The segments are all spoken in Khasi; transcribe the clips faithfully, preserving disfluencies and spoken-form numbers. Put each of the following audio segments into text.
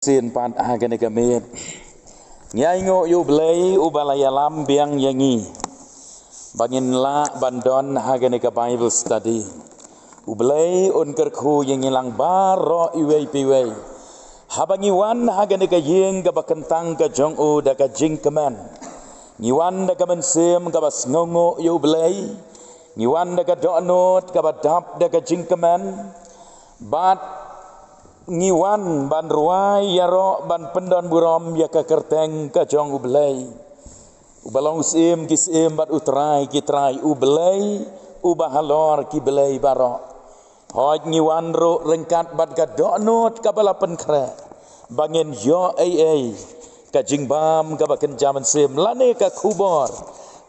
Sien pat ha kane ka miet ngi ainguh ïa U Blei uba la ïalam biang ïa ngi ba ngin lah ban don ha kane ka Bible study. U Blei un kyrkhu ïa ngi lang baroh iwei pa iwei haba ngi wan ha kane ka ïing kaba kyntang ka jong u da ka jingkmen. Ngi wan da ka mynsiem kaba sngewnguh ïa U Blei. Ngi wan da ka dohnud kaba dap da ka jingkmen. Bad ngi wan ban rwai ïaroh ban pyndonburom ïa ka kyrteng ka jong U Blei uba long U Syiem ki syiem bad U Trai ki trai, U Blei uba halor ki blei baroh. Hooid, ngi wan ruh ryngkat bad ka dohnud kaba la pynkhreh ba ngin ïoh ei ei, ka jingbam kaba kynja mynsiem lane ka khubor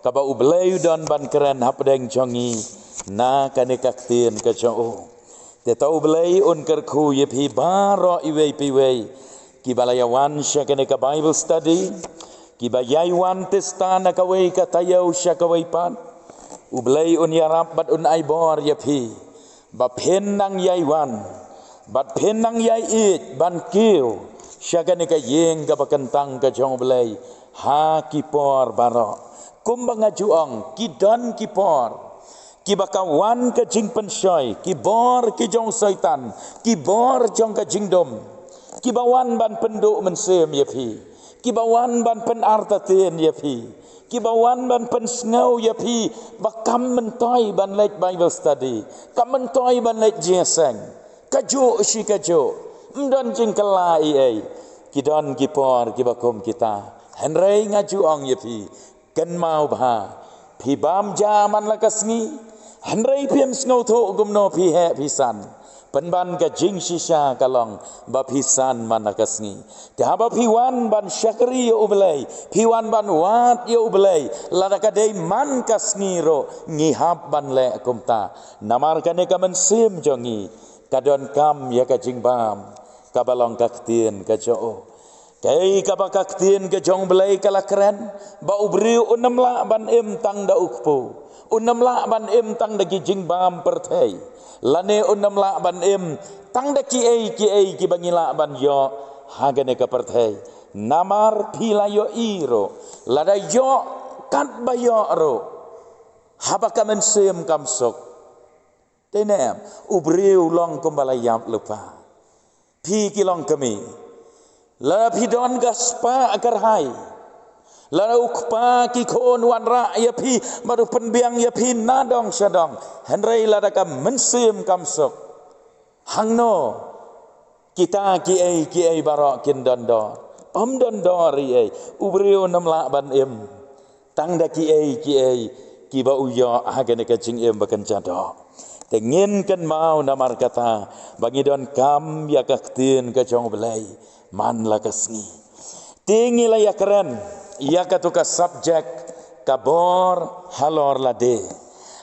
kaba U Blei u don ban kren hapdeng jong ngi na kane ka ktien ka jong u. Te to U Blei un kyrkhu ïa phi baroh iwei pa iwei kiba la ïa wan sha kane ka Bible study, kiba ïai wan tista na kawei ka taïew sha kawei pat. U Blei un ïarap bad un ai bor ïa phi ba phin nang ïai wan bad phin nang ïai ïeit ban kiew sha kane ka ïing kaba kyntang ka jong U Blei ha ki por baroh. Kumba nga ju ong, ki don ki por kiba ka wan ka jingpynshoi, ki bor ki jong Soitan, ki bor jong ka jingdum, kiba wan ban pynduh mynsiem ïa phi, kiba wan ban pynartatien ïa phi, kiba wan ban pynsngew ïa phi ba kam myntoi ban leit Bible study, kam myntoi ban leit jingïaseng. Kajuh shi kajuh, ym don jingkylla ei ei. Ki don ki por kiba kum kita. Hynrei nga ju ong ïa phi, kynmaw bha, phi bam ja man la ka sngi. Hynrei phim sngewthuh kumno phi heh phi san. Pynban ka jingshisha ka long ba phi san man la ka sngi. Te haba phi wan ban shakri ïa U Blei, phi wan ban wad ïa U Blei, lada ka dei man ka sngi ruh ngi hap ban leh kumta. Namar kane ka mynsiem jong ngi ka donkam ïa ka jingbam kaba long ka ktien ka jong u. Kaei kaba ka ktien ka jong U Blei ka la kren, ba u briew un ym lah ban im tang da u kpu, un ym lah ban im tang da ki jingbam pyrthei, lane un ym lah ban im tang da kiei kiei kiba ngi lah ban ïoh ha kane ka pyrthei. Namar phi la ïohi ruh, lada ïoh katba ïoh ruh, haba ka mynsiem kam suk, te ne em, u briew long kumba la ïap lypa. Phi ki longkmie, lada phi don ka spah kyrhai, lada u kpa ki khun wanrah ïa phi bad u pynbiang ïa phi na dong sha dong, hynrei lada ka mynsiem kam suk, hangno kita kiei kiei baroh kin don dor? Ym don dor ei ei. U briew un ym lah ban im tang da kiei kiei kiba u ïoh ha kane ka jingim ba kynja doh. Te ngin kynmaw namar kata ba ngi donkam ïa ka ktien ka jong U Blei man la ka sngi. Te ngi la ïakren ïa katu ka subject, ka bor halor lade.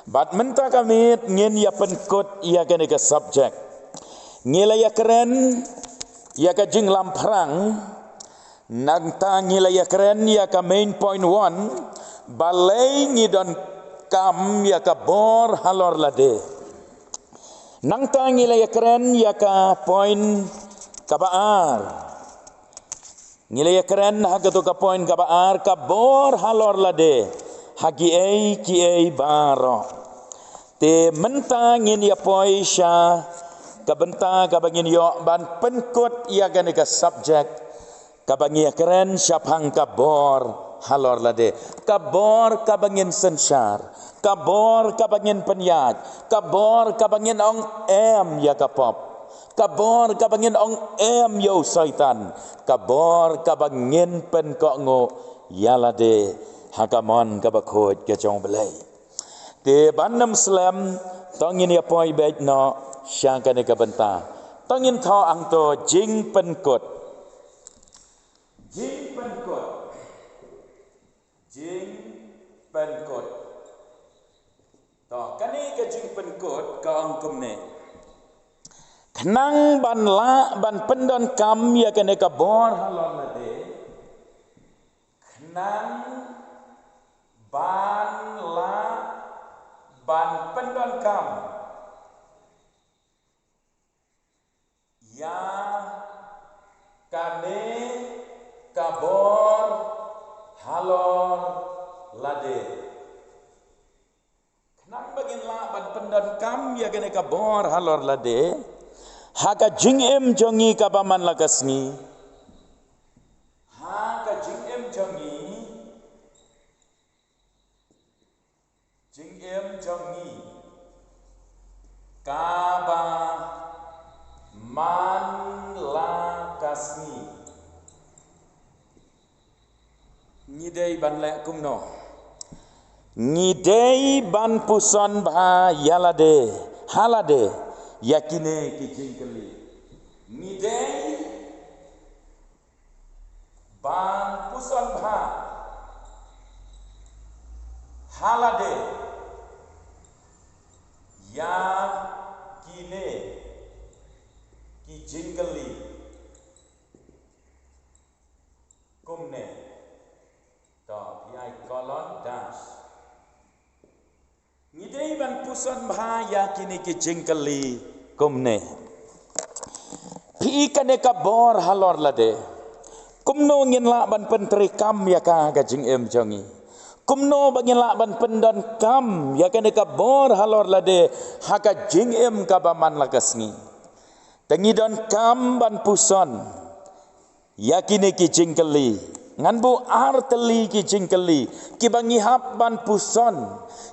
Bad mynta ka miet ngin ïa pynkut ïa kane ka subject. Ngi la ïakren ïa ka jinglamphrang, nangta ngi la ïakren ïa ka main point one, balei ngi donkam ïa ka bor halor lade. Nangta ngi la ïakren ïa ka point kaba ar. Ngi la ïakren ha katu ka point kaba ar, ka bor halor lade ha kiei kiei baroh. Te mynta ngin ïa poi sha ka bynta kaba ngin ïoh ban pynkut ïa kane ka subject, kaba ngi ïakren shaphang ka bor halor lade. Ka bor kaba ngin synshar, ka bor kaba ngin pynïaid, ka bor kaba ngin ong em ïa ka pop, ka bor kaba ngin ong em ïa u Soitan, ka bor kaba ngin pynkohnguh ïa lade ha ka mon kaba khuid ka jong U Blei. Te ban ym slem, to ngin ïa poi beit noh sha kane ka bynta. To ngin thoh hangto jingpynkut. Jingpynkut. Jingpynkut. To, kane ka jingpynkut ka ong kumne. Khnang ban lah ban pyndonkam ïa kane ka bor halor lade, khnang ban lah ban pyndonkam ïa Kane ka bor halor lade. Khnang ba ngin lah ban pyndonkam ïa kane ka bor halor lade ha ka jingim jong ngi kaba man la ka sngi. Ha ka jingim jong ngi, jingim jong ngi kaba man la ka sngi. Ngi dei ban leh kumno? Ngi dei ban puson bha ïa lade, ha lade, ïa kine ki jingkylli. Ngi dei ban puson bha ha lade ïa kine ki jingkylli. Kumne. To, phi ai colon dash. Ngi dei ban puson bha ïa kine ki jingkylli kumne. Phi i kane ka bor halor lade. Kumno ngin lah ban pyntreikam ïa ka ha ka jingim jong ngi? Kumno ba ngin lah ban pyndonkam ïa kane ka bor halor lade ha ka jingim kaba man la ka sngi? Te ngi donkam ban puson ïa kine ki jingkylli. Ngan buh ar tylli ki jingkylli kiba ngi hap ban puson,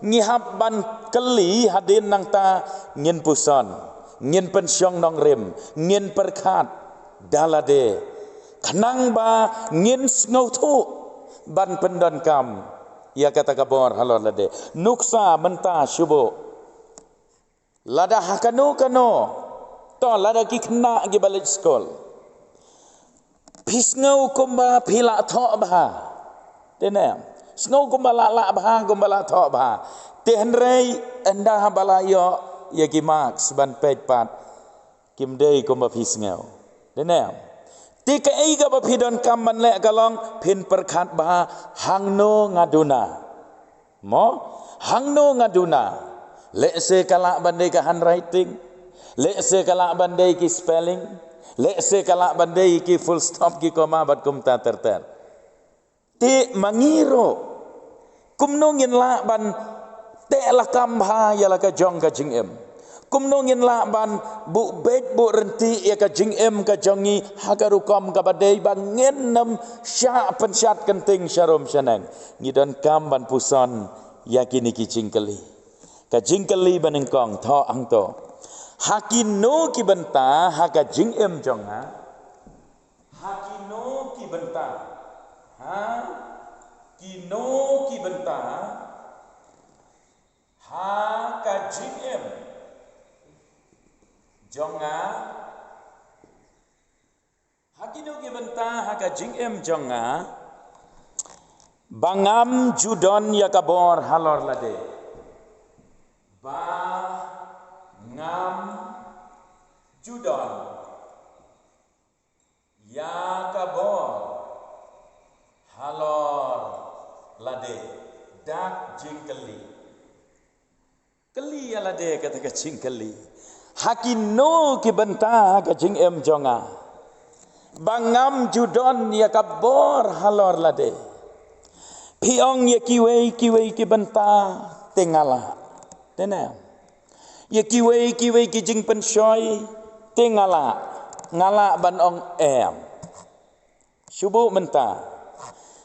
ngi hap ban kylli hadien nangta ngin puson, ngin pynshong nongrim, ngin pyrkhat da lade. Khnang ba ngin sngewthuh ban pyndonkam ïa kata ka bor halor lade. Nuksa mynta shuh buh. Lada ha kano kano, to lada ki khynnah kiba leit skul, phi sngew kumba phi la thoh bha. Te ne, sngew kumba la lah bha, kumba la thoh bha. Te hynrei ynda ba la ïoh ïa ki marks ban peit pat, kim dei kumba phi sngew. Te ne, te kaei kaba phi donkam ban leh ka long phin pyrkhat bha, hangno nga duna. Mo, hangno nga duna? Lehse ka lah ban dei ka handwriting, lehse ka lah ban dei ki spelling, lehse ka lah ban dei ki full stop, ki comma bad kumta ter ter. Te ma ngi ruh, kumno ngin lah ban teh lakam bha ïa la ka jong ka jingim? Kumno ngin lah ban buh beit buh ryntih ïa ka jingim ka jong ngi ha ka rukom kaba dei ba ngin nym shah pynshad kynting sharum shaneng? Ngi donkam ban puson ïa kine ki jingkylli. Ka jingkylli banyngkong, thoh hangto. Ha kino ki bynta ha ka jingim jong nga? Ha kino ki bynta? Ha kino ki bynta ha ka jingim jong nga? Ha kino ki bynta ha ka jingim jong nga ba ngam ju don ïa ka bor halor lade? Ba ngam ju don ïa ka bor halor lade. Dak jingkylli. Kylli ïa lade kata ka jingkylli. Ha kino ki bynta ha ka jingim jong nga ba ngam ju don ïa ka bor halor lade? Phi ong ïa kiwei kiwei ki bynta te nga lah. Te ne, ïa kiwei kiwei ki jingpynshoi te nga lah. Nga lah ban ong em. Shu buh mynta.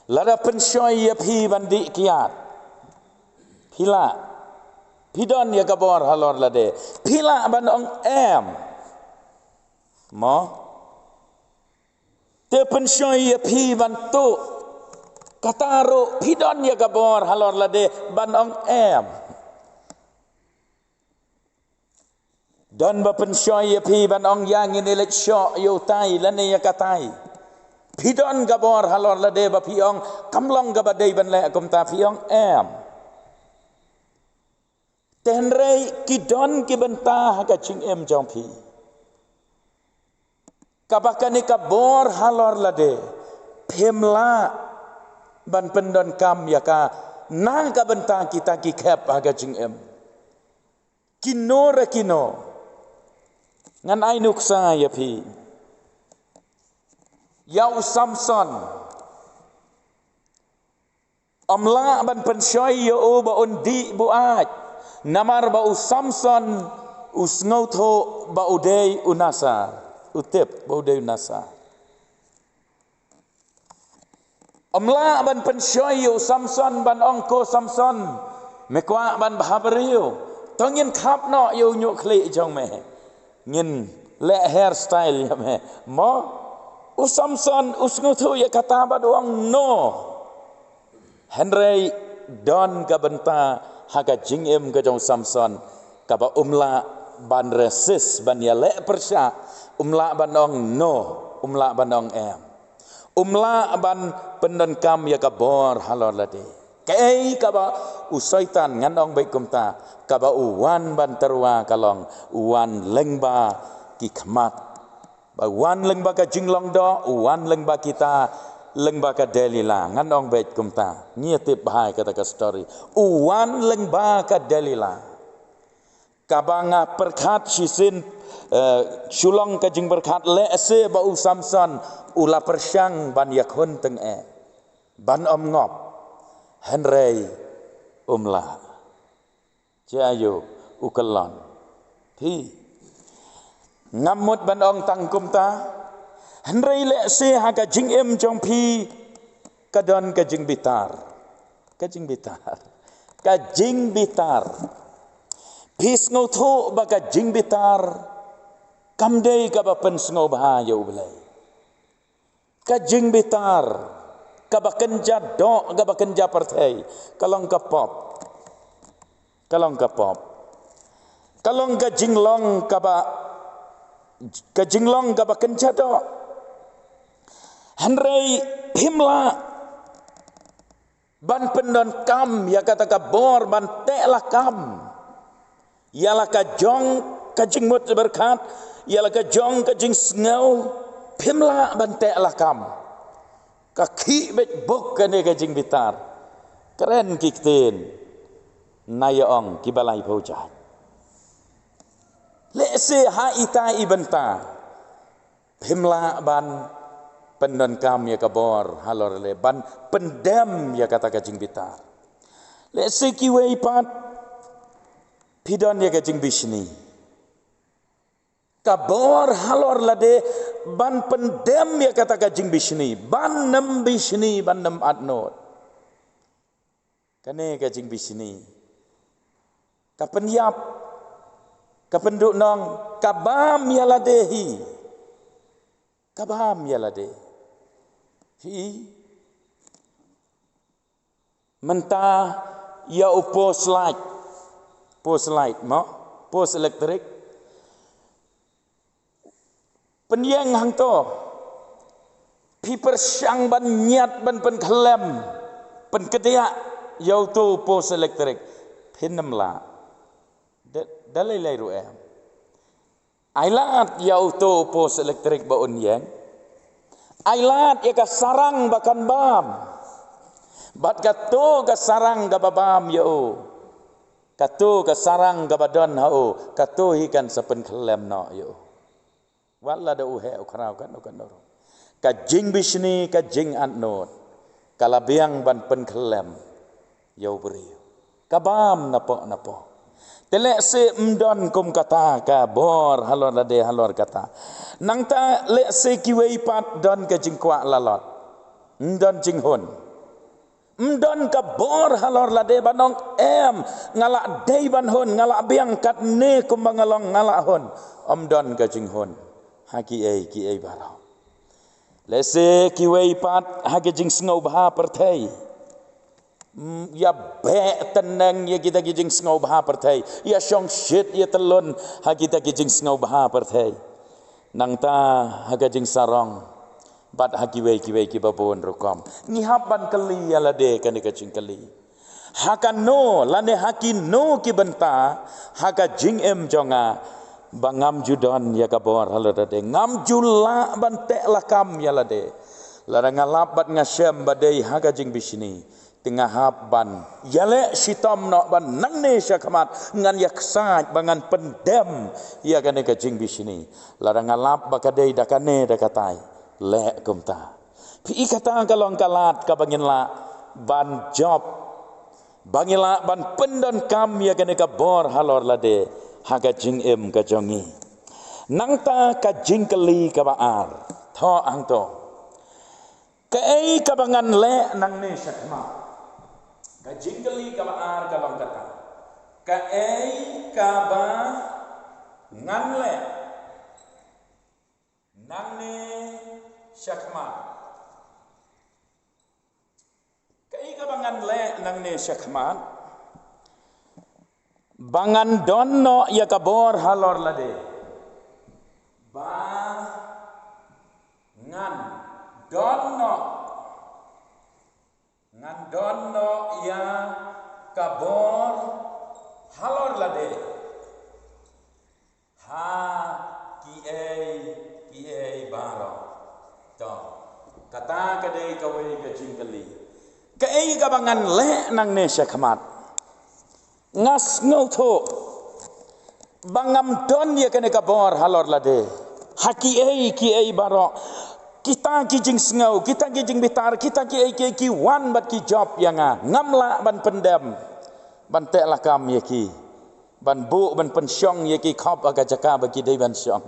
Lada pynshoi ïa phi ban dih kiad, phi lah? Phi don ïa ka bor halor lade? Phi lah ban ong em? Mo? Te pynshoi ïa phi ban tuh, kata ruh phi don ïa ka bor halor lade ban ong em? Don ba pynshoi ïa phi ban ong ïa ngin ïa leit shoh ïa utai lane ïa katai? Phi don ka bor halor lade ba phi ong kam long kaba dei ban leh kumta, phi ong em? Te hynrei ki don ki bynta ha ka jingim jong phi kaba kane ka bor halor lade phim lah ban pyndonkam ïa ka na ka bynta kita ki khep ha ka jingim. Kino re kino. Ngan ai nuksa ïa phi. ïa u Samson. Ym lah ban pynshoi ïa u ba un dih buaid. Namar ba u Samson u sngewthuh ba u dei u Nasar. U tip ba u dei u Nasar. Ym lah ban pynshoi ïa u Samson ban ong, ko Samson, me kwah ban bha briew? To ngin khap noh ïa u ñiuh khlieh jong me. Ngin leh hairstyle ïa me. Mo? U Samson u sngewthuh ïa kata bad u ong no. Hynrei don ka bynta ha ka jingim ka jong u Samson kaba um lah ban resist, ban ïaleh pyrshah, um lah ban ong no, um lah ban ong em. Um lah ban pyndonkam ïa ka bor halor lade. Kaei kaba u Soitan, ngan ong beit kumta, kaba u wan ban tyrwa ka long, u wan lyngba ki khmat. Ba u wan lyngba ka jinglong doh, u wan lyngba kita, lyngba ka Delila. Ngan ong beit kumta. Ngi tip bha ïa kata ka story. U wan lyngba ka Delila. Kaba nga pyrkhat shisien, eh, shu long ka jingpyrkhat lehse ba u Samson u la pyrshang ban ïakhun tyngeh, ban ym ngop. Hynrei um lah. Jia ïa u kyllon. Phi. Ngam mut ban ong tang kumta. Hynrei lehse ha ka jingim jong phi ka don ka jingbitar. Ka jingbitar. Ka jingbitar. Phi sngewthuh ba ka jingbitar kam dei kaba pynsngewbha ïa U Blei. Ka jingbitar, kaba kynja doh, kaba kynja pyrthei, ka long ka pop. Ka long ka pop. Ka long ka jinglong kaba, ka jinglong kaba kynja doh. Hynrei phim lah ban pyndonkam ïa kata ka bor ban teh lakam ïa la ka jong ka jingmut jingpyrkhat, ïa la ka jong ka jingsngew, phim lah ban teh lakam. Ka khih beit bok kane ka jingbitar. Kren ki ktien, na ïa ong kiba laiphew jait. Lehse ha ita i bynta phim lah ban pyndonkam ïa ka bor halor lade, ban pyndem ïa kata ka jingbitar. Lehse kiwei pat phi don ïa ka jingbishni. Ka bor halor lade ban pyndem ïa kata ka jingbishni, ban nym bishni, ban nym atnud. Kane ka jingbishni ka pynïap, ka pynduhnong, ka bam ïa lade hi. Ka bam ïa lade hi. Mynta ïa u post light. Post light mo? Post elektrik. Pynïeng hangto. Phi pyrshang ban ñiad, ban pynkhlem, pynkdiah ïa uto u post elektrik. Phin ym lah. Da, da lei lei ruh em. Ai lad ïa uto u post elektrik ba un ïeng. Ai lad ïa ka sarang ba kan bam. Bad kato ka sarang kaba bam ïa u, kato ka sarang kaba don ha u, kato hi kan sa pynkhlem noh ïa u. Wat lada u heh u khraw katno katno ruh. Ka jingbishni, ka jingatnud, ka la biang ban pynkhlem ïa u briew. Ka bam napoh napoh. Te lehse ym don kum kata ka bor halor lade halor kata. Nangta lehse kiwei pat don ka jingkwah lalot. Ym don jinghun. Ym don ka bor halor lade ban ong em, nga lah dei ban hun, nga lah biang katne kumba nga long, nga lah hun. Ym don ka jinghun ha kiei kiei baroh. Lehse kiwei pat ha ka jingsngewbha pyrthei. Mm, ïa beh tneng ïa kita ki jingsngewbha pyrthei. Ïa shongshit ïa tyllun ha kita ki jingsngewbha pyrthei. Nangta ha ka jingsarong bad ha kiwei kiwei kiba bun rukom. Ngi hap ban kylli ïa lade kane ka jingkylli. Ha kano lane ha kino ki bynta ha ka jingim jong nga ba ngam ju don ïa ka bor halor lade, ngam ju lah ban teh lakam ïa lade. Lada nga lap bad nga shem ba dei ha ka jingbishni, te nga hap ban ïaleh shitom noh ba nangne shakhmat ngan ïaksaid ba ngan pyndem ïa kane ka jingbishni. Lada nga lap ba ka dei da kane da katai, leh kumta. Phi i kata ka long ka lad kaba ngin lah ban jop, ba ngin lah ban pyndonkam ïa kane ka bor halor lade ha ka jingim ka jong ngi. Nangta ka jingkylli kaba ar, thoh hangto. Kaei kaba ngan leh nangne shakhmat? Ka jingkylli kaba ar ka long kata. Kaei kaba ngan leh nangne shakhmat? Kaei kaba ngan leh nangne shakhmat? Ba ngan don noh ïa ka bor halor lade. Ba ngan don noh, ngan don noh ïa ka bor halor lade ha kiei kiei baroh. To, kata ka dei kawei ka jingkylli. Kaei kaba ngan leh nangne shakhmat? Nga sngewthuh ba ngam don ïa kane ka bor halor lade ha kiei kiei baroh. Kita ki jingsngew, kita ki jingbitar, kita kiei kiei ki wan bad ki jop ïa nga. Ngam lah ban pyndem, ban teh lakam ïa ki, ban buh, ban pynshong ïa ki khop ha ka jaka ba ki dei ban shong.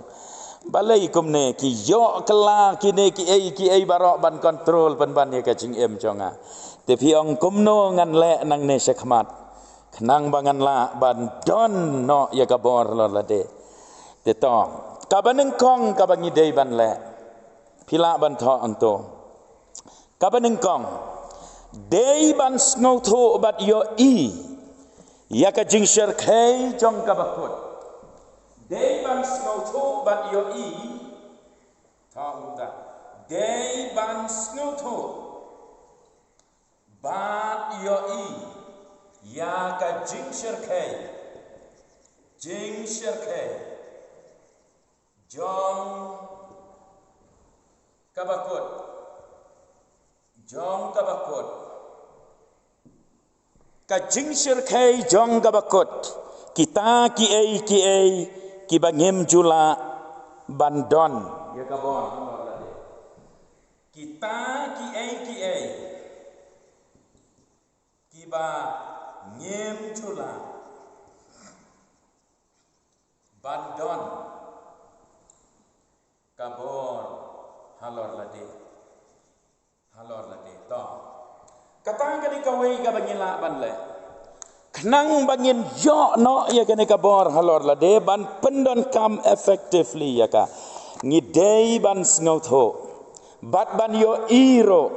Balei kumne? Ki ïoh kylla kine kiei kiei baroh ban kontrol pynban ïa ka jingim jong nga. Te phi ong kumno ngan leh nangne shakhmat khnang ba ngan lah ban don noh ïa ka bor halor lade? Te to, kaba nyngkong kaba ngi dei ban leh, phi lah ban thoh hangto. Kaba nyngkong, dei ban sngewthuh bad ïohi ïa ka jingshyrkhei jong kaba kut. Dei ban sngewthuh bad ïohi, thoh kumta. Dei ban sngewthuh bad ïohi ïa ka jingshyrkhei, jingshyrkhei jong kaba kut, jong kaba kut. Ka jingshyrkhei jong kaba kut. Kita kiei kiei kiba ngim ju lah ban don ïa ka bor halor lade. Kita kiei kiei kiba ngim ju lah ban don ka bor halor lade. Halor lade. To, kata ka dei kawei kaba ngi lah ban leh khnang ba ngin ïoh noh ïa kane ka bor halor lade, ban pyndonkam effectively ïa ka. Ngi dei ban sngewthuh bad ban ïohi ruh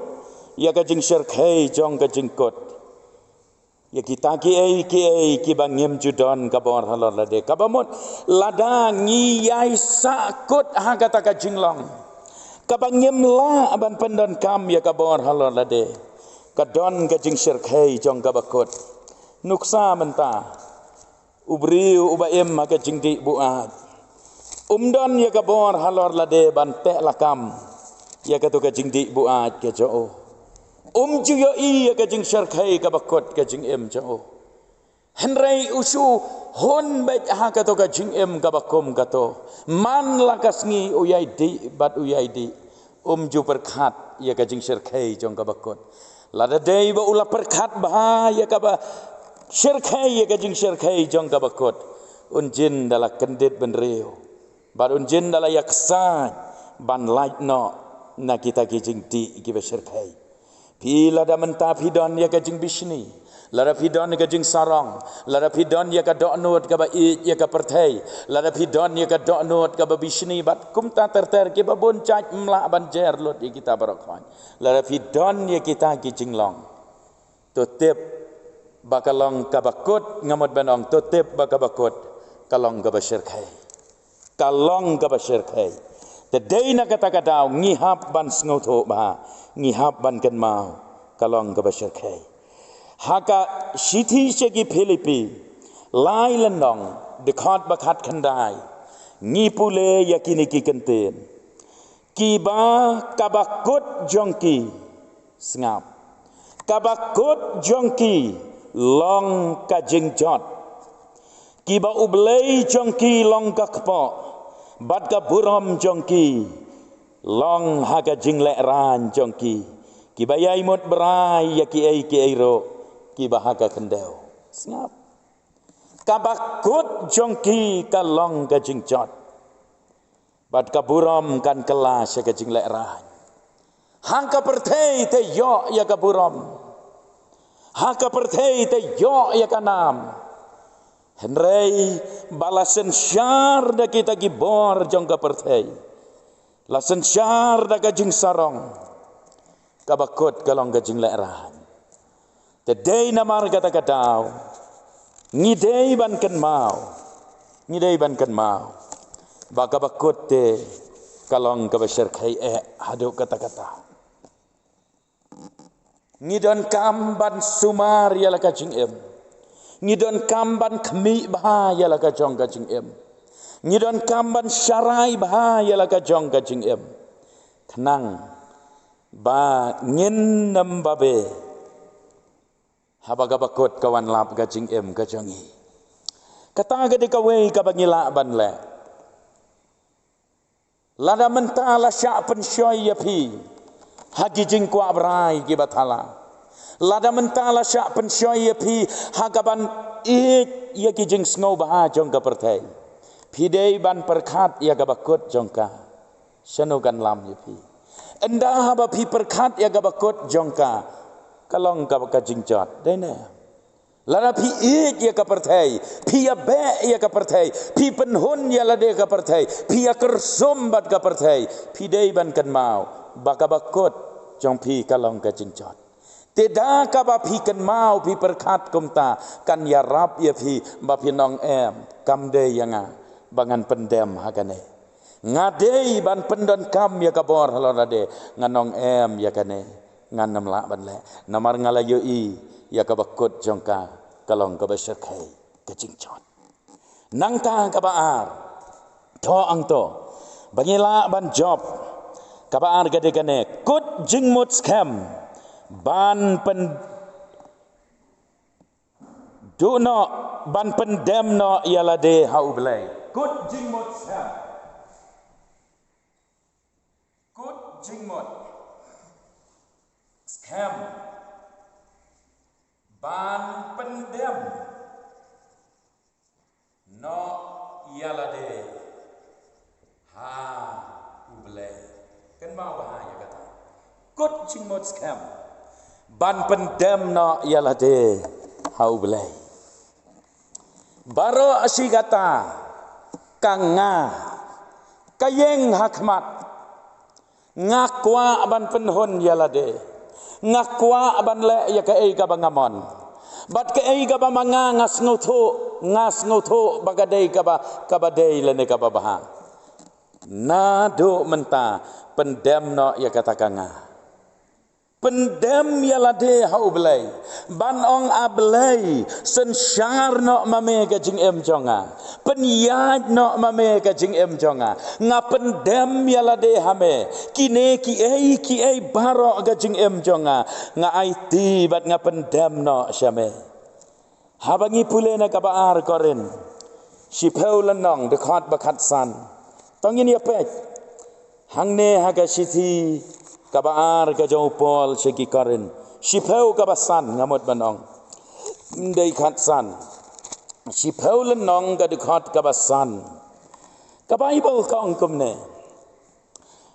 ïa ka jingshyrkhei jong ka jingkut. Ïa kita kiei kiei kiba ngim ju don ka bor halor lade. Kaba mut, lada ngi ïai sahkut ha kata ka jinglong kaba ngim lah ban pyndonkam ïa ka bor halor lade, ka don ka jingshyrkhei jong kaba kut. Nuksa mynta, u briew uba im ha ka jingdih buaid um don ïa ka bor halor lade ban teh lakam ïa kato ka jingdih buaid ka jong u. Um ju ïohi ïa ka jingshyrkhei kaba kut ka jingim jong u. Hynrei u shu hun beit ha kato ka jingim kaba kum kato. Man la ka sngi u ïai dih bad u ïai dih, um ju pyrkhat ïa ka jingshyrkhei jong kaba kut. Lada dei ba u la pyrkhat bha ïa kaba shyrkhei, ïa ka jingshyrkhei jong kaba kut, un jin da la kyndit bynriew bad un jin da la ïaksaid ban lait noh na kita ki jingdih kiba shyrkhei. Phi, lada mynta phi don ïa ka jingbishni, lada phi don ïa ka jingsarong, lada phi don ïa ka dohnud kaba ïeit ïa ka pyrthei, lada phi don ïa ka dohnud kaba bishni bad kumta ter ter kiba bun jait, ym lah ban jer lut ïa kita baroh khoit. Lada phi don ïa kita ki jinglong, to tip ba ka long kaba kut, nga mut ban ong, to tip ba kaba kut ka long kaba shyrkhei. Ka long kaba shyrkhei. Te dei na kata ka daw ngi hap ban sngewthuh bha, ngi hap ban kynmaw, ka long kaba shyrkhei. Ha ka shithi sha ki Philippi, lai lynnong, dkhot ba khatkhyndai, ngi pule ïa kine ki kyntien. Kiba kaba kut jong ki, sngap, kaba kut jong ki long ka jingjot. Kiba U Blei jong ki long ka kpoh, bad ka burom jong ki Long ha ka jinglehrain jong ki, kiba ïai mut brai ïa kiei kiei ruh kiba ha ka khyndew. Sngap. Kaba kut jong ki ka long ka jingjot, bad ka burom kan kylla sha ka jinglehrain. Ha ka pyrthei te ïoh ïa ka burom, ha ka pyrthei te ïoh ïa ka nam. Hynrei ba la synshar da kita ki bor jong ka pyrthei, la synshar da ka jingsarong, kaba kut ka long ka jinglehrain. Te dei namar kata ka daw ngi dei ban kynmaw, ngi dei ban kynmaw ba kaba kut te ka long kaba shyrkhei eh haduh katta katta. Ngi donkam ban sumar ïa la ka jingim. Ngi donkam ban khmih bha ïa la ka jong ka jingim. Ngi donkam ban sharai bha ïa la ka jong ka jingim, khnang ba ngin nym babe haba kaba kut ka wan lap ka jingim ka jong ngi. Kata ka dei kawei kaba ngi lah ban leh. Lada mynta la shah pynshoi ïa phi ha ki jingkwah brai kiba thala, lada mynta la shah pynshoi ïa phi ha kaban ïeit ïa ki jingsngewbha jong ka pyrthei, phi dei ban pyrkhat ïa kaba kut jong ka. Shano kan lam ïa phi? Ynda haba phi pyrkhat ïa kaba kut jong ka, ka long kaba ka jingjot, dei ne? Lada phi ïeit ïa ka pyrthei, phi ïabeh ïa ka pyrthei, phi pynhun ïa lade ka pyrthei, phi ïakyrsum bad ka pyrthei, phi dei ban kynmaw ba kaba kut jong phi ka long ka jingjot. Te da kaba phi kynmaw, phi pyrkhat kumta, kan ïarap ïa phi ba phin ong, em, kam dei ïa nga ba ngan pyndem ha kane. Nga dei ban pyndonkam ïa ka bor halor lade, ngan ong, em, ïa kane ngan nym lah ban leh, namar nga la ïohi ïa kaba kut jong ka ka long kaba shyrkhei ka jingjot. Nangta kaba ar, to hangto ba ngi lah ban jop. Kaba ar ka dei kane: kut jingmut skhem ban pyn duh noh, ban pyndem noh ïa lade ha U Blei. Kut jingmut skhem. Kut jingmut skhem ban pyndem noh ïa lade ha U Blei. Kynmaw bha ïa kata. Kut jingmut skhem ban pyndem noh ïa lade ha U Blei. Baroh shi katta ka nga ka ïeng ha khmat. Nga kwah ban pynhun ïa lade. Nga kwah ban leh ïa kaei kaba nga mon. Bad kaei kaba ma nga nga sngewthuh, nga sngewthuh ba ka dei kaba, kaba dei lane kaba bha. Naduh mynta pyndem noh ïa kata ka nga. Pyndem ïa lade ha U Blei, ban ong, A Blei, synshar noh ma me ka jingim jong nga. Pynïaid noh ma me ka jingim jong nga. Nga pyndem ïa lade ha me. Kine kiei kiei baroh ka jingim jong nga, nga aiti bad nga pyndem noh sha me. Haba ngi pule na kaba ar Korinth shiphew lynnong, dkhot ba khatsan. To ngin ïa peit hangne ha ka shithi kaba ar ka jong u Paul sha ki Korinth, shiphew kaba san, nga mut ban ong, ym dei khatsan. Shiphew lynnong, ka dkhot kaba san. Ka Baibl ka ong kumne: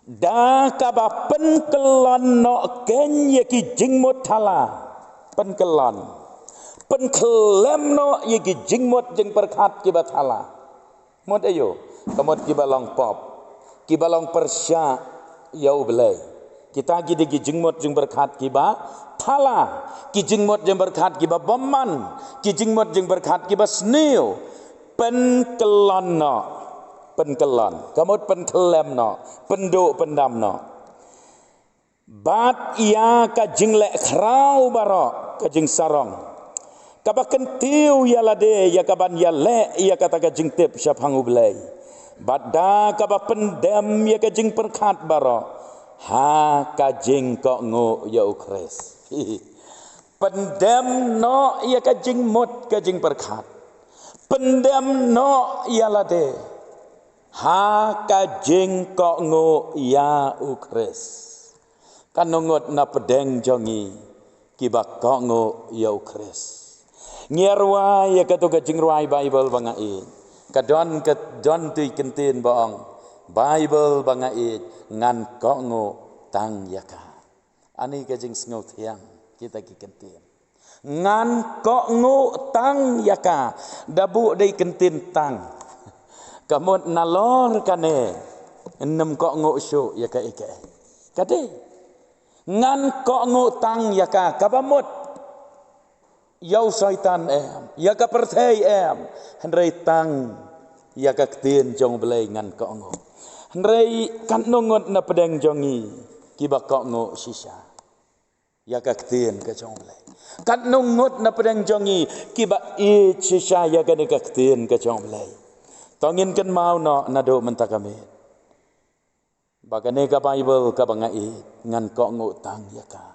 Da kaba pynkyllon noh kein ïa ki jingmut thala. Pynkyllon, pynkhyllem noh ïa ki jingmut jingpyrkhat kiba thala. Mut aïu? Ka mut kiba long pop, kiba long pyrshah ïa U Blei. Kita ki dei ki jingmut jingpyrkhat kiba thala, ki jingmut jingpyrkhat kiba bymman, ki jingmut jingpyrkhat kiba sniew. Pynkyllon noh, pynkyllon, ka mut pynkhyllem noh, pynduh pyndam noh. Bad ïa ka jingleh khraw baroh, ka jingsarong kaba kyntiew ïa lade ïa kaban ïaleh ïa kata ka jingtip shaphang U Blei. Bad da kaba pyndem ïa ka jingpyrkhat baroh ha ka jingkohnguh ïa U Khrist. Pyndem noh ïa ka jingmut ka jingpyrkhat. Pyndem noh ïa lade. Ha ka jingkohnguh ïa u Khrist. Katno ngut na pdeng jong ngi kiba kohnguh ïa u Khrist. Ngi rwai ïa kato ka jingrwai Baibl ba nga ïeit. Ka don, ka don tu i kyntien ba ong, Baibl ba nga ïeit, ngan kohnguh tang ïa ka. Ani ka jingsngew thiang kita ki kyntien. Ngan kohnguh tang ïa ka. Da buh dei kyntien tang. Ka mut nalor kane, ym kohnguh shuh ïa ka ïa ka. Ka dei. Ngan kohnguh tang ïa ka, kaba mut ïa u Soitan em, ïa ka pyrthei em, hynrei tang ïa ka ktien jong u Blei ngan kohnguh. Hynrei katno ngut na pdeng jong ngi kiba kohnguh shisha ïa ka ktien ka jong u Blei. Katno ngut na pdeng jong ngi kiba ïeit shisha ïa kane ka ktien ka jong u Blei. To ngin kynmaw noh naduh mynta ka miet ba kane ka Baibl kaba nga ïeit, ngan kohnguh tang ïa ka.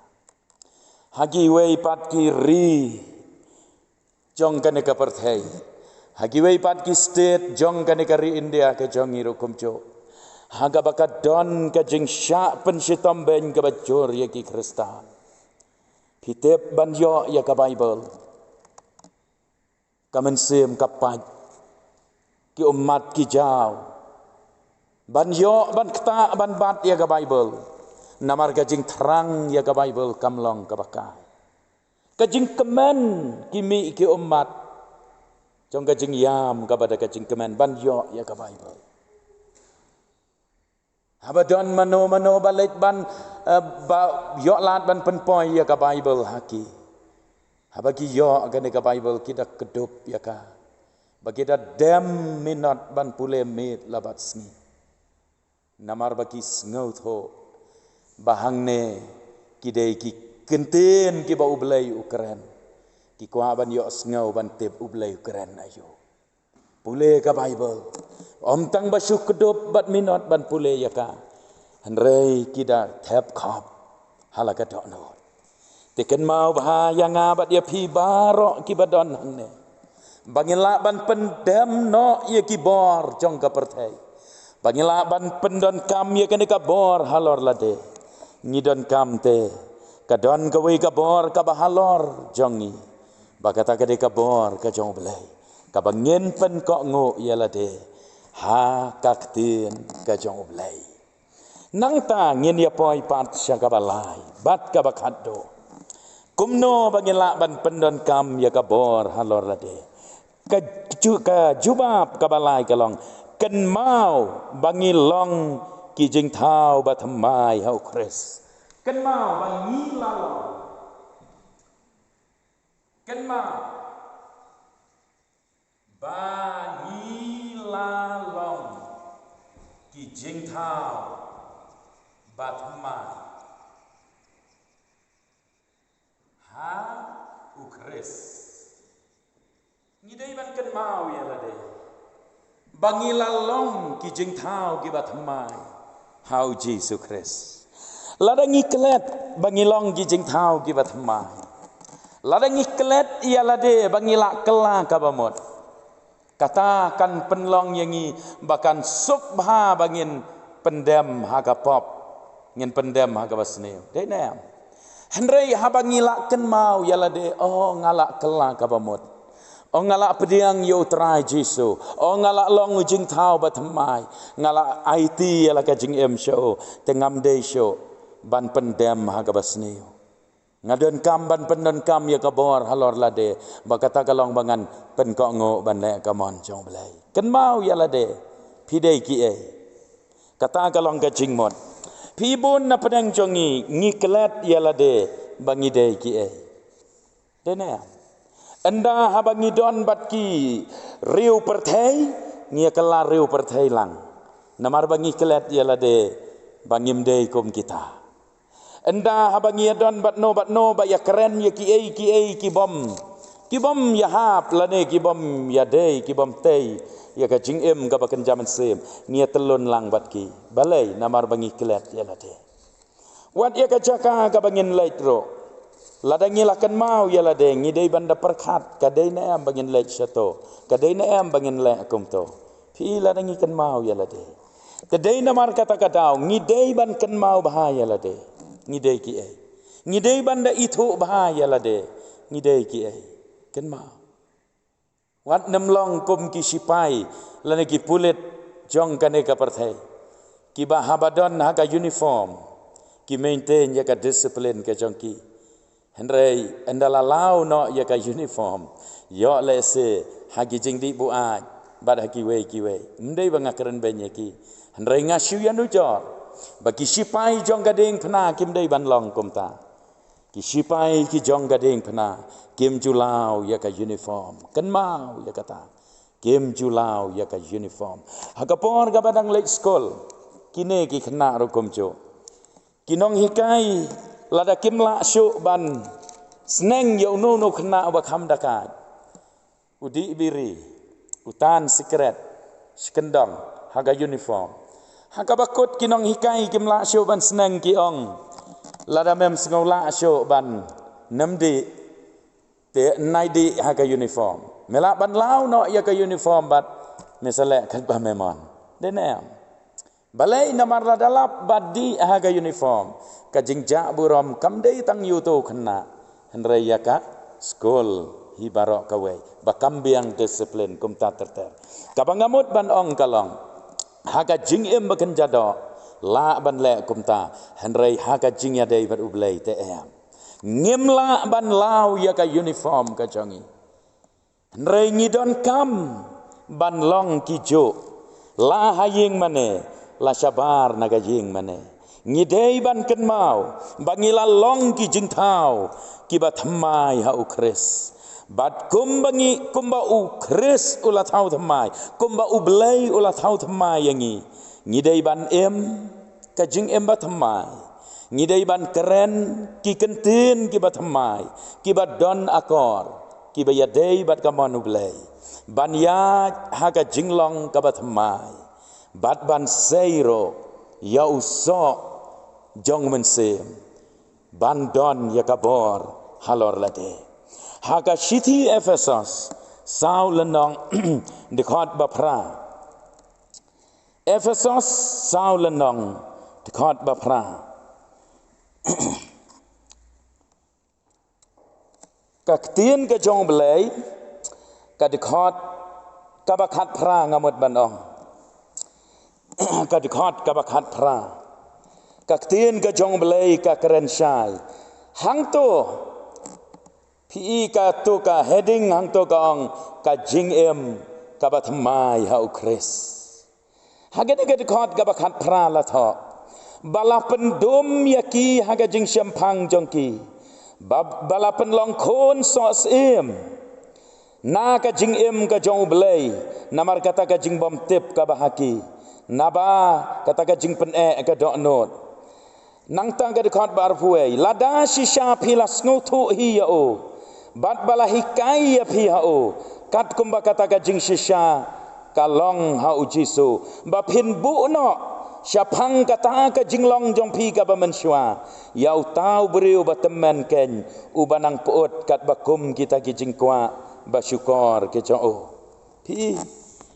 Ha kiwei pat ki ri jong kane ka pyrthei, ha kiwei pat ki state jong kane ka ri India ka jong ngi ruh kumjuh, ha kaba ka don ka jingshah pynshitom beiñ kaba jur ïa ki Khristan. Phi tip, ban ïoh ïa ka Baibl, ka mynsiem ka pait, ki ummat ki jaw ban ïoh, ban ktah, ban bat ïa ka Baibl. Namar ka jingthrang ïa ka Baibl kam long kaba kai. Ka jingkmen ki mih ki ummat jong ka jingïam kaba da ka jingkmen ban ïoh ïa ka Baibl. Haba don mano mano ba leit ban, eh, ba ïoh lad ban pynpoi ïa ka Baibl ha ki, haba ki ïoh kane ka Baibl ki da kdup ïa ka, ba ki da dem minot ban pule miet la bad sngi. Namar ba ki sngewthuh ba hangne ki dei ki kyntien kiba u Blei u kren. Ki kwah ban ïohsngew, ban tip u Blei u kren aïu. Pule ka Baibl. Ym tang ba shu kdup bad minot ban pule ïa ka, hynrei ki da thep khop ha la ka dohnud. Te kynmaw bha ïa nga bad ïa phi baroh kiba don hangne, ba ngin lah ban pyndem noh ïa ki bor jong ka pyrthei, ba ngin lah ban pyndonkam ïa kane ka bor halor lade. Ngi donkam te, ka don kawei ka bor kaba halor jong ngi, ba kata ka dei ka bor ka jong u Blei, kaba ngin pynkohnguh ïa lade ha ka ktien ka jong u Blei. Nangta ngin ïa poi pat sha kaba lai bad kaba khatduh. Kumno ba ngin lah ban pyndonkam ïa ka bor halor lade? Ka ju-, ka jubab kaba lai ka long, kynmaw ba ngi long ki jingthaw bathymmai ha u Khrist. Kynmaw ba ngi la long. Kynmaw ba ngi la long ki jingthaw bathymmai ha u Khrist. Ngi dei ban kynmaw ïa lade ba ngi la long ki jingthaw kiba thymmai ha u Jisu Khrist. Lada ngi klet ba ngi long ki jingthaw kiba thymmai, lada ngi klet ïa lade ba ngi la kylla kaba mut, kata kan pynlong ïa ngi ba kan suk bha ba ngin pyndem ha ka pop, ngin pyndem ha kaba sniew. Dei ne em? Hynrei haba ngi la kynmaw ïa lade, oh, nga la kylla kaba mut. Oh, nga la pdiang ïa u Trai Jisu. Oh, nga la long u jingthaw bathymmai. Nga la aiti ïa la ka jingim sha u. Te ngam dei shuh ban pyndem ha kaba sniew. Nga donkam ban pyndonkam ïa ka bor halor lade, ba kata ka long ba ngan pynkohnguh ban leh ka mon jong u Blei. Kynmaw ïa lade, phi dei kiei. Kata ka long ka jingmut. Phi bun na pdeng jong ngi, ngi klet ïa lade ba ngi dei kiei. Dei ne em? Ynda haba ngi don bad ki riew pyrthei, ngi ïa kylla riew pyrthei lang. Namar ba ngi klet ïa lade ba ngim dei kum kita. Ynda haba ngi ïa don bad no bad no ba ïa kren ïa kiei kiei kibym, kibym ïahap lane kibym ïadei, kibym tei ïa ka jingim kaba kynja mynsiem, ngi ïa tyllun lang bad ki. Balei? Namar ba ngi klet ïa lade. Wat ïa ka jaka kaba ngin leit ruh, lada ngi la kynmaw ïa lade, ngi dei ban da pyrkhat, ka dei ne em ba ngin leit shato, ka dei ne em ba ngin leh kumto. Phi, lada ngi kynmaw ïa lade, te dei namar kata ka daw ngi dei ban kynmaw bha ïa lade. Ngi dei ki ei? Ngi dei ban da ithuh bha ïa lade. Ngi dei ki ei? Kynmaw. Wat nym long kum ki sipai lane ki pulit jong kane ka pyrthei, kiba haba don ha ka uniform ki maintain ïa ka discipline ka jong ki. Hynrei ynda la law noh ïa ka uniform, ïoh lehse ha ki jingdih buaid bad ha kiwei kiwei, ym dei ba nga kren beiñ ïa ki, hynrei nga shu ïanujor ba ki sipai jong ka diengphna kim dei ban long kumta. Ki sipai ki jong ka diengphna kim ju law ïa ka uniform. Kynmaw ïa kata. Kim ju law ïa ka uniform. Ha ka por kaba dang leit skul, kine ki khynnah ruh kumjuh, ki nonghikai, lada kim lah shuh ban sneng ïa uno uno u khynnah uba kham da kait, u dih biri, u tan sikret, shi kyndong ha ka uniform. Ha kaba kut ki nonghikai kim lah shuh ban sneng, ki ong, lada mem sngew lah shuh ban nym dih, te nai dih ha ka uniform. Me lah ban law noh ïa ka uniform bad me sa leh katba me mon. Dei ne em? Balei? Namar lada lap bad dih ha ka uniform, ka jingjah burom kam dei tang ïa uto u khynnah, hynrei ïa ka skul hi baroh kawei, ba kam biang discipline kumta ter ter. Kaba nga mut ban ong ka long, ha ka jingim ba kynja doh lah ban leh kumta, hynrei ha ka jingïadei bad U Blei te em. Ngim lah ban law ïa ka uniform ka jong ngi, hynrei ngi donkam ban long kijuh, la ha ïing mane, la shabar na ka ïing mane. Ngi dei ban kynmaw ba ngi la long ki jingthaw kiba thymmai ha U Khrist. Bad kumba ngi, kumba U Khrist u la thaw thymmai, kumba U Blei u la thaw thymmai ïa ngi, ngi dei ban im ka jingim ba thymmai. Ngi dei ban kren ki kyntien kiba thymmai, kiba don akor, kiba ïadei bad ka mon U Blei. Ban ïaid ha ka jinglong kaba thymmai, bad ban sei ruh ïa u soh jong U Mynsiem, ban don ïa ka bor halor lade. Ha ka shithi Ephesos saw lynnong, dkhot ba phra. Ephesos saw lynnong, dkhot ba phra. Ka ktien ka jong U Blei, ka dkhot kaba khatphra nga mut ban ong. Ka dkhot kaba khatphra. Ka ktien ka jong U Blei ka kren shai. Hangto, phi i, kato ka heading hangto ka ong, ka jingim kaba thymmai ha U Khrist. Ha kane ka dkhot kaba khatphra la thoh, ba la pyndum ïa ki ha ka jingshemphang jong ki, ba, ba la pynlong khun soh syiem na ka jingim ka jong U Blei, namar kata ka jingbymtip kaba ha ki, naba kata ka jingpyneh ka dohnud. Nangta ka dkhot ba arphew wei, lada shisha phi la sngewthuh hi ïa u, bad ba la hikai ïa phi ha u, katkum ba kata ka jingshisha ka long ha U Jisu, ba phin buh noh shaphang kata ka jinglong jong phi kaba mynshuwa ïa uta u briew ba tymmen keiñ, uba nang pyut katba kum kita ki jingkwah ba shukor ki jong u. Phi,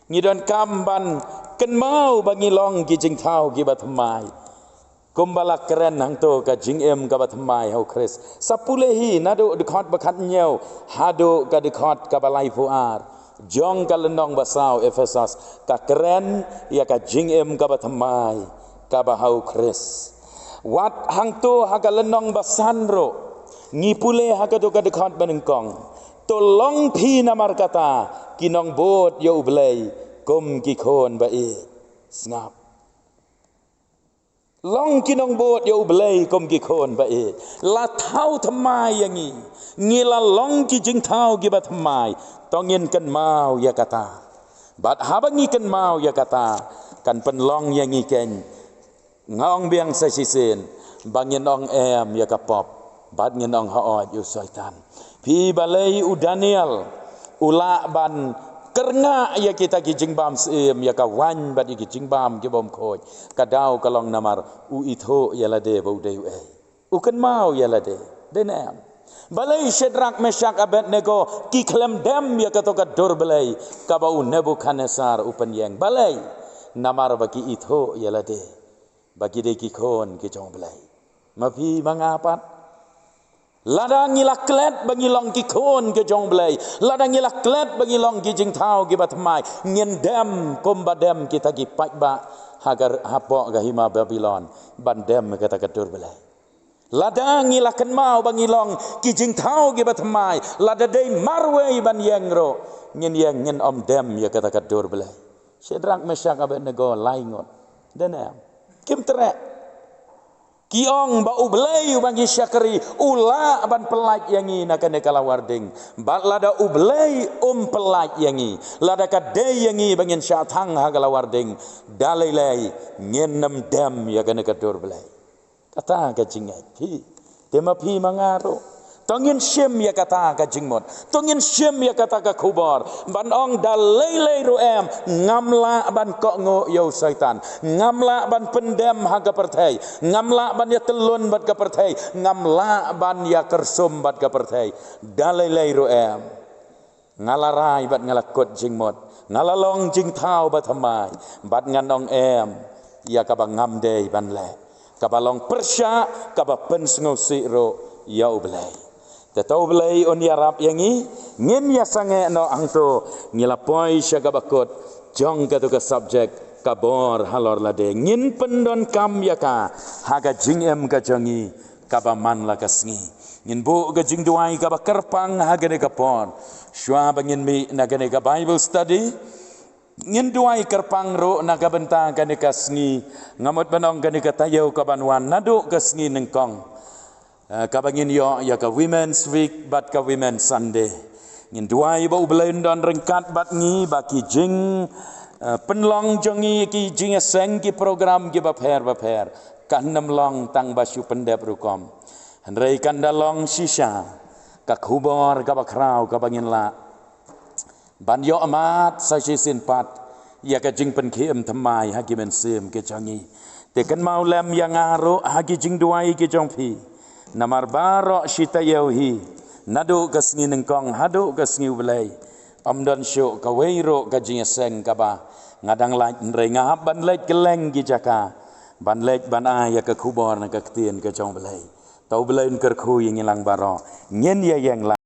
ngi donkam ban kynmaw ba ngi long ki jingthaw kiba thymmai, kumba la kren hangto, ka jingim kaba thymmai ha U Khrist. Sa pule hi naduh dkhot ba khathynñiew haduh ka dkhot kaba laiphew ar jong ka lynnong ba saw Ephesos, ka kren ïa ka jingim kaba thymmai kaba ha U Khrist. Wat hangto ha ka lynnong ba san ruh ngi pule ha kato ka dkhot ba nyngkong, to long phi namar kata ki nongbud ïa U Blei kum ki khun ba ïeit. Sngap. Long ki nongbud ïa U Blei kum ki khun ba ïeit. La thaw thymmai ïa ngi. Ngi la long ki jingthaw kiba thymmai. To ngin kynmaw ïa kata. Bad haba ngi kynmaw ïa kata, kan pynlong ïa ngi keiñ, nga ong biang sa shisien, ba ngin ong em ïa ka pop, bad ngin ong hooid ïa u Soitan. Phi, balei u Daniel u lah ban kyrngah ïa kita ki jingbam syiem, ïa ka waiñ bad ïa ki jingbam kibym khuid? Ka daw ka long namar u ithuh ïa lade ba u dei uei. U kynmaw ïa lade. Dei ne em? Balei Shadrak, Meshak, Abednego ki khlem dem ïa kato ka dur blei kaba u Nebukhadnessar u pynïeng? Balei? Namar ba ki ithuh ïa lade ba ki dei ki khun ki jong Blei. Ma phi ma nga pat, lada ngi la klet ba ngi long ki khun ki jong Blei, lada ngi la klet ba ngi long ki jingthaw kiba thymmai, ngin dem kumba dem kita ki paidbah ha ka, hapoh ka hima Babilon, ban dem kata ka dur blei. Lada ngi la kynmaw ba ngi long ki jingthaw kiba thymmai, lada dei marwei ban ïeng ruh, ngin ïeng, ngin ym dem ïa kata ka dur blei. Shadrak, Meshak, Abednego lai ngut, dei ne em? Kim treh. Ki ong ba U Blei uba ngi shakri u lah ban pyllait ïa ngi na kane ka lawar ding. Bad lada U Blei um pyllait ïa ngi, lada ka dei ïa ngi ba ngin shah thang ha ka lawar ding, da lei lei ngin ym dem ïa kane ka dur blei. Kata ka jingngeit phi. Te ma phi ma nga ruh, to ngin shim ïa kata ka jingmut, to ngin shim ïa kata ka khubor, ban ong da lei lei ruh em, ngam lah ban kohnguh ïa u Soitan, ngam lah ban pyndem ha ka pyrthei, ngam lah ban ïatyllun bad ka pyrthei, ngam lah ban ïakyrsum bad ka pyrthei. Da lei lei ruh em, nga la rai bad nga la kut jingmut, nga la long jingthaw ba thymmai, bad ngan ong em ïa kaba ngam dei ban leh, kaba long pyrshah, kaba pynsngewsih ruh ïa U Blei. Te to U Blei un ïarap ïa ngi, ngin ïasangeh noh hangto, ngi la poi sha kaba kut jong kato ka subject, ka bor halor lade. Ngin pyndonkam ïa ka ha ka jingim ka jong ngi kaba man la ka sngi. Ngin buh ka jingduwai kaba kyrpang ha kane ka por, shuwa ba ngin mih na kane ka Bible study. Ngin duwai kyrpang ruh na ka bynta kane ka sngi, nga mut ban ong kane ka taïew kaban wan naduh ka sngi nyngkong, eh, kaba ngin ïoh ïa ka Women's Week bad ka Women's Sunday. Ngin duwai ba U Blei un don ryngkat bad ngi, ba ki jing, eh, pynlong jong ngi, ki jingïaseng, ki program kiba pher bapher, kan ym long tang ba shu pyndep rukom, hynrei kan da long shisha ka khubor kaba khraw kaba ngin lah ban ïoh amat sa shisien pat ïa ka jingpynkhie thymmai ha ki mynsiem ki jong ngi. Te kynmaw lem ïa nga ruh ha ki jingduwai ki jong phi. Namar baroh shi taïew hi, naduh ka sngi nyngkong haduh ka sngi U Blei, ym don shuh kawei ruh ka jingïaseng kaba nga dang lait, hynrei nga hap ban leit kylleng ki jaka, ban leit ban ai ïa ka khubor na ka ktien ka jong U Blei. To U Blei un kyrkhu ïa ngi lang baroh. Ngin ïa ïeng lang.